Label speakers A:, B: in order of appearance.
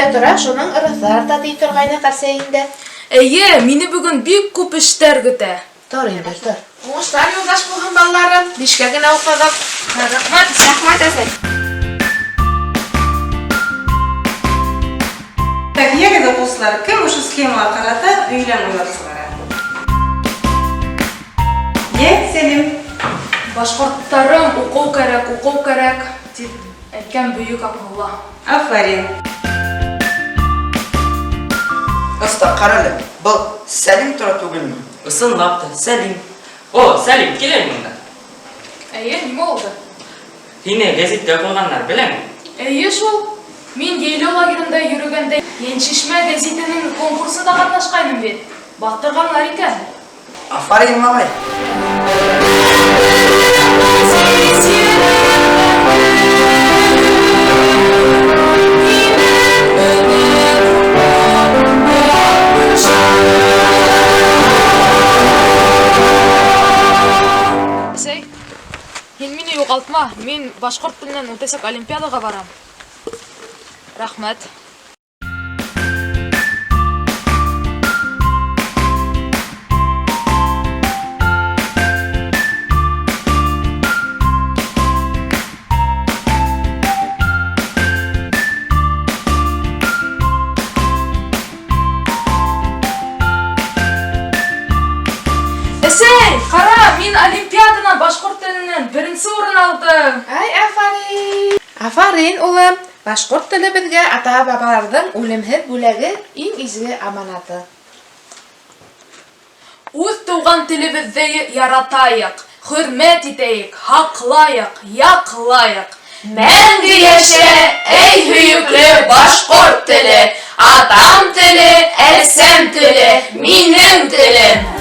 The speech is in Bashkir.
A: кемдә тора, шуның ырыҫы арта, ти торғайны ҡәрсәйең дә.
B: Эйе, мине бөгөн бик күп эштәр көтә.
A: Тор инде, тор. Уңышлар юлдаш булһын, балаларым. Бишкә генә уҡығыҙ.
B: Рәхмәт.
A: Рәхмәт, әсәй.
C: Так, ягез, укучылар, кем ошо схемага карата өйләм уйлап чыгара? Йә, Сәлим.
B: Башкорттарым, уҡыу кәрәк, уҡыу кәрәк, тип әйткән бөйөк Абдулла.
C: Афарин.
D: Оста, ҡара әле, был Сәлим тора түгелме?
E: Ысынлап та, Сәлим. О, Сәлим, кил әле монда.
B: Әйе, нимә булды?
E: Һине гәзиткә куйганнар, беләңме?
B: Әйе шул. Мин Йәйләү лагерында йөрөгәндә Йәншишмә гәзитенең конкурсында катнашкайным бит. Баттырганнар икән.
D: Афарин, малай!
B: Әсәй, һин мине югалтма. Мин башкорт теленнән үтәсәк олимпиадага барам. Рәхмәт. Әсәй, кара, мин олимпиададан башкорт теленнән беренче урын алдым.
A: Ай, афарин! Афарин, улым! Башҡорт теле беҙгә ата-бабаларҙың үлемһеҙ бүләге, иң изге аманаты.
B: Үҙ туған телебеҙҙе яратайыҡ, хөрмәт итәйек, һаҡлайыҡ, яҡлайыҡ. Мәңге йәшә, эй һөйөклө башҡорт теле, атам теле, әсәм теле, минең телем!